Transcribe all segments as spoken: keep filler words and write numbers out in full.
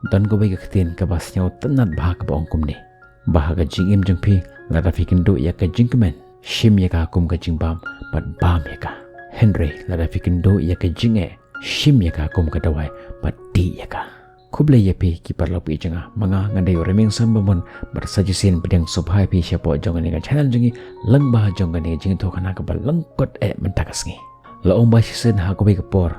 Don kawei ka ktien kaba sngewtynnat bha kaba ong kumne, ba ha ka jingim jong phi, lada phi kynduh ïa ka jingkmen, shim ïa ka kum ka jingbam, bad bam ïa ka. Hynrei lada phi kynduh ïa ka jingeh, shim ïa ka kum ka dawai, bad dih ïa ka. Khublei ïa phi ki paralok ba ïeit jong nga, ma nga nga dei u Rymingson Bamon, bad sa shisien pdiang sngewbha ïa phi shapoh jong kane ka channel jong ngi, lyngba jong kane ka jingïathuhkhana kaba lyngkot eh mynta ka sngi. La ong ba shisien ha kawei ka por,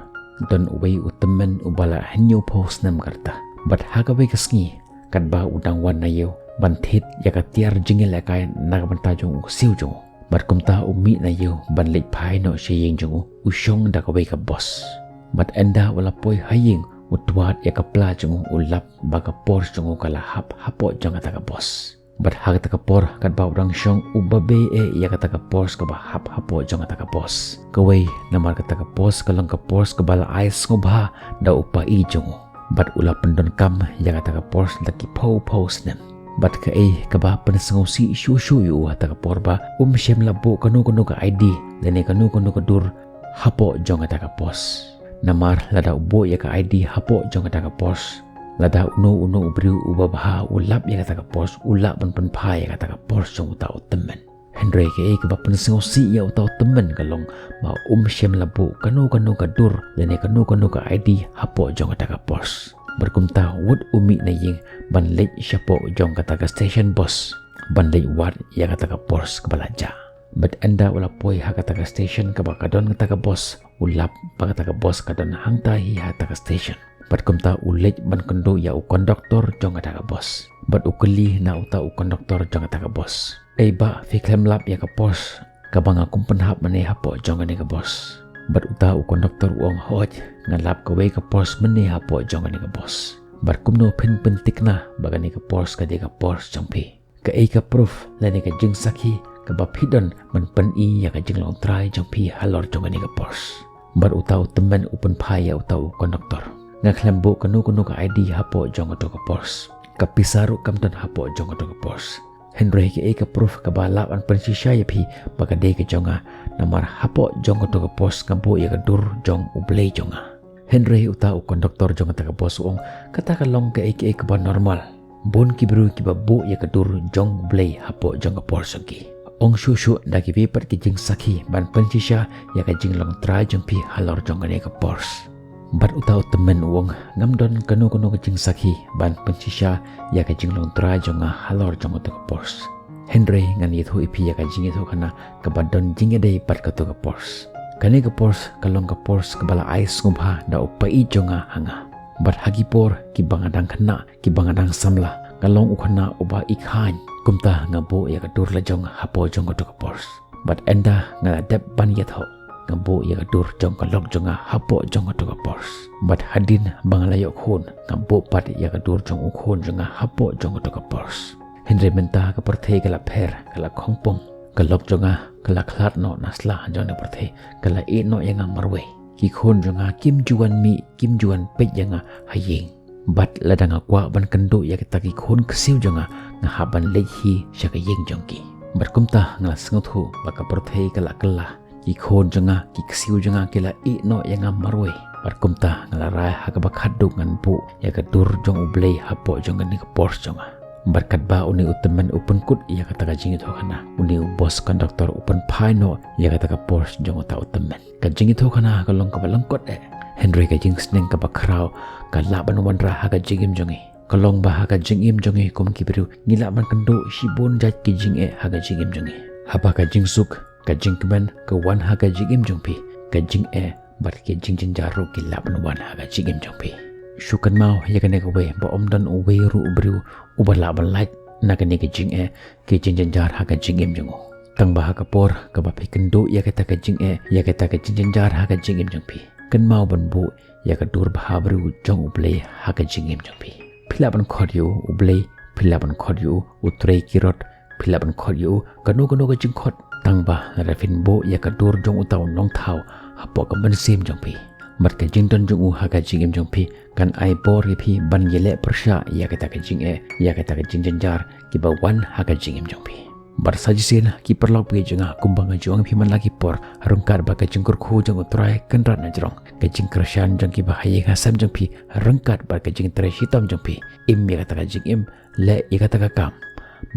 don uwei u tymmen uba la hynñiewphew snem ka rta. Bad ha kawei ka sngi, katba u dang wan na ïew ban thied ïa ka tiar jingïalehkai na ka bynta jong u ksiew jong u, bad kumta u mih na ïew ban leit phai noh sha ïing jong u, u shong da kawei ka bos. Bad ynda u la poi ha ïing, u twad ïa ka pla jong u, u lap ba ka pors jong u ka la hap hapoh jong kata ka bos. Bad ha kata ka por, katba u dang shong, u babe eh ïa kata ka pors kaba hap hapoh jong kata ka bos. Kawei, namar kata ka pors ka long ka pors kaba la ai sngewbha da u paid jong u. Bad u la pyndonkam ïa kata ka pors da ki phew phew snem. Bad kaei kaba pynsngewsih shuh shuh ïa u ha kata ka por, ba um shym la buh kano kano ka I D lane kano kano ka dur hapoh jong kata ka pors. Namar lada u buh ïa ka I D hapoh jong kata ka pors, lada uno uno u briew uba bha u lap ïa kata ka pors, u lah ban pynphai ïa kata ka pors jong uta u tymmen. Hynrei kaei kaba pynsngewsih ïa uta u tymmen ka long ba um shym la buh kano kano ka dur lane kano kano ka I D hapoh jong kata ka pors. Bad kumta, wat u mih na ïing ban leit shapoh jong kata ka station bos, ban leit wad ïa kata ka pors kaba la jah. Bad ynda u la poi ha kata ka station kaba ka don kata ka bos, u lap ba kata ka bos ka don hangta hi ha kata ka station. Bad kumta u leit ban kynduh ïa u konduktor jong kata ka bos. Bad u kylli na uta u konduktor jong kata ka bos, "Ei bah, phi khlem lap ïa ka pors kaba nga kum pynhap mynne hapoh jong kane ka bos?" Bad uta u konduktor u ong, "Hooid, nga lap kawei ka pors mynne hapoh jong kane ka bos." "Bad kumno phin pynthikna ba kane ka pors ka dei ka pors jong phi? Kaei ka proof lane ka jingsakhi kaba phi don ban pyni ïa ka jinglong trai jong phi halor jong kane ka pors?" Bad uta u tymmen u pynphai ïa uta u konduktor, "Nga khlem buh kano kano ka I D hapoh jong kato ka pors. Ka pisa ruh kam don hapoh jong kato ka pors. Hynrei kaei ka proof kaba lah ban pynshisha ïa phi ba ka dei ka jong nga, namar hapoh jong kato ka pors nga buh ïa ka dur jong U Blei jong nga." Hynrei uta u konduktor jong kata ka bos u ong, "Kata ka long kaei kaei kaba normal. Bun ki briew kiba buh ïa ka dur jong U Blei hapoh jong ka pors jong ki. Ong shuh shuh da kiwei pat ki jingsakhi ban pynshisha ïa ka jinglong trai jong phi halor jong kane ka pors." Bad uta u tymmen u ong, "Ngam don kano kano ka jingsakhi ban pynshisha ïa ka jinglong trai jong nga halor jong kata ka pors. Hynrei ngan ïathuh ïa phi ïa ka jingïathuhkhana kaba don jingïadei bad kato ka pors. Kane ka pors ka long ka pors kaba la ai sngewbha da u paid jong nga ha nga. Bad ha ki por kiba nga dang khynnah, kiba nga dang samla, nga long u khynnah uba i khlaiñ. Kumta nga buh ïa ka dur la jong hapoh jong kato ka pors. Bad ynda nga la dep ban ïathoh, nga buh ïa ka dur jong ka lok jong nga hapoh jong kato ka pors. Bad hadien ba nga la ïoh khun, nga buh pat ïa ka dur jong u khun jong nga hapoh jong kato ka pors. Hynrei mynta ka pyrthei ka la pher, ka la khongpong. Ka lok jong nga ka la khlad noh na sla jong kane ka pyrthei, ka la ïeh noh ïa nga marwei. Ki khun jong nga kim ju wan mih, kim ju wan peit ïa nga ha ïing. Bad lada nga kwah ban kynduh ïa kita ki khun ksiew jong nga, nga hap ban leit hi sha ka ïing jong ki. Bad kumta nga la sngewthuh ba ka pyrthei ka la kylla. Ki khun jong nga, ki ksiew jong nga ki la ïeh noh ïa nga marwei. Bad kumta nga la rai ha kaba khatduh ngan buh ïa ka dur jong U Blei hapoh jong kane ka pors jong nga." Bad katba une u tymmen u pynkut ïa kata ka jingïathuhkhana, une u bos konduktor u pynphai noh ïa kata ka pors jong uta u tymmen. Ka jingïathuhkhana ka long kaba lyngkot eh, hynrei ka jingsneng kaba khraw ka lah ban wanrah ha ka jingim jong ngi. Ka long ba ha ka jingim jong ngi kum ki briew, ngi lah ban kynduh shibun jait ki jingeh ha ka jingim jong ngi. Haba ka jingsuk, ka jingkmen ka wan ha ka jingim jong phi, ka jingeh bad ki jingjynjar ruh ki lah ban wan ha ka jingim jong phi. Shu kynmaw ïa kane kawei, ba ym don uwei ruh u briew uba lah ban lait na kane ka jingeh, ki jingjynjar ha ka jingim jong u. Tang ba ha ka por kaba phi kynduh ïa kata ka jingeh, ïa kata ka jingjynjar ha ka jingim jong phi, kynmaw ban buh ïa ka dur bhabriew jong U Blei ha ka jingim jong phi. Phi lah ban khot ïa u U Blei, phi lah ban khot ïa u U Trei Kirot, phi lah ban khot ïa u kano kano ka jingkhot. Tang ba lada phin buh ïa ka dur jong uta u Nongthaw hapoh ka mynsiem jong phi, bad ka jingdon jong u ha ka jingim jong phi kan ai bor ïa phi ban ïaleh pyrshah ïa kata ka jingeh, ïa kata ka jingjynjar kiba wan ha ka jingim jong phi. Bad sa shisien ki paralok baieit jong nga, kumba nga ju ong ïa phi man la ki por, ryngkat bad ka jingkyrkhu jong U Trai Kynrad na jrong, ka jingkyrshan jong kiba ha ïing ha sem jong phi, ryngkat bad ka jingtrei shitom jong phi, im ïa kata ka jingim, leh ïa kata ka kam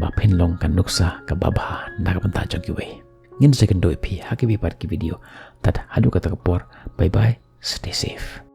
ba phin long ka nuksa kaba bha na ka bynta jong kiwei. Ngin sa ïakynduh ïa phi ha kiwei pat ki video. Tad haduh kata ka por, bye bye, stay safe.